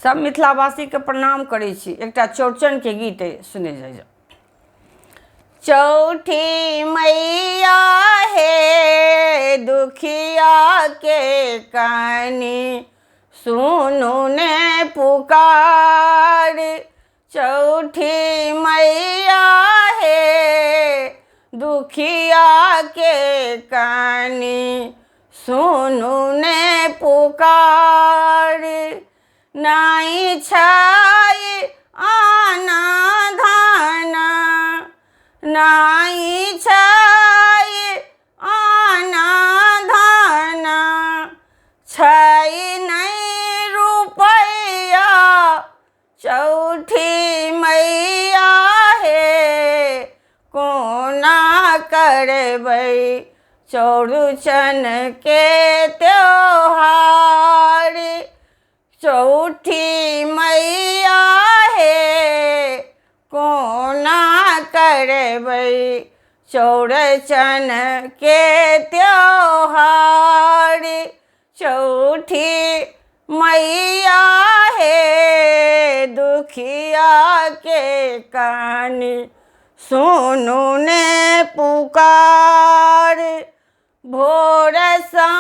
सब मिथिलावासीके प्रणाम करै छी। एकटा चौड़चनके गीत अइ, सुनै जाइ जाउ। चौठी मैया हे दुखिया के कानी सुनू ने पुकार। चौठी मैया हे दुखिया के कानी सुनू ने पुकार। नाई छै आना धाना, नाई छै आना धाना, छै नहि रुपैया। चौठी मैया हे कोना करबै चौड़चन के त्योहार। चौठी मैया हे कोना करबै चौड़चन के त्योहार। चौठी मैया हे दुखिया के कानी सुनू ने पुकार। भोर सँ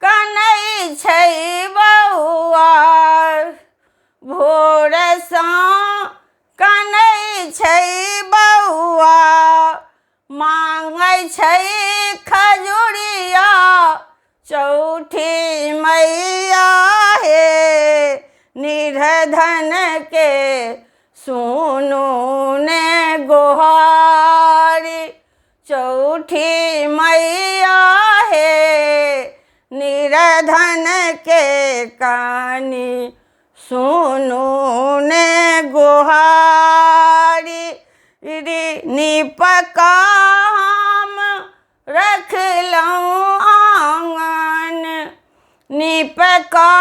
कनै छै बौआ, भोर सँ कनै छै बौआ, मांगै छै खजुरिया। चौठी मैया हे निर्धन के सुनू ने गोहारी। चौठी मैया हे निर्धन के कानी सुनू ने गोहारी। नीपका हम रखलहुँ आँगन, नीपका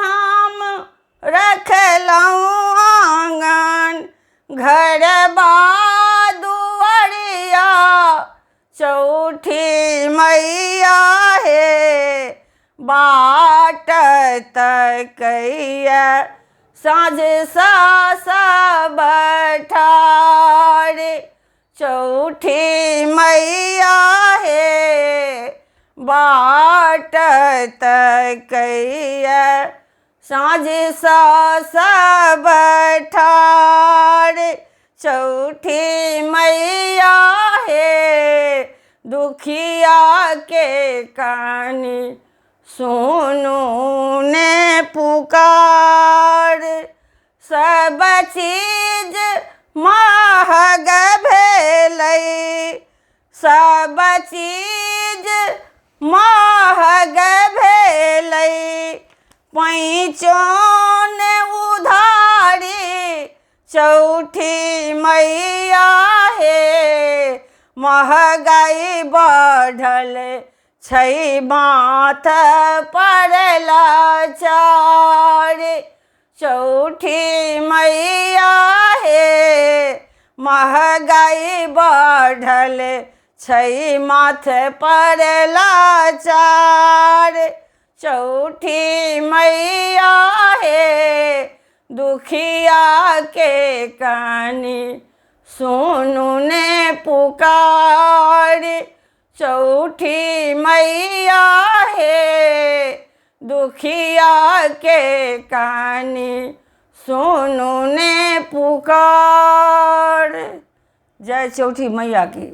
हम रखलहुँ आँगन, घर दुआरिया। चौठी मैया हे बाट तकैया साँझ सा सब ठाढ़। चौठी मैया हे बाट तकैया साँझ सा सब ठाढ़। चौठी मैया हे दुखिया के कानी सुनू ने पुकार। सब चीज महग भेलै, सब चीज महग भेलै, पैंचोन उधारी। चौठी मैया हे महगाई बढ़ल छै माथ पर लाचार। चौठी मैया हे महगाई बढ़ल छै माथ पर लाचार। चौठी मैया हे दुखिया के कानी सुनू ने पुकार। चौठी मैया हे दुखिया के कानी सुनू ने पुकार। जय चौठी मैया की।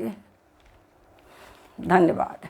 धन्यवाद।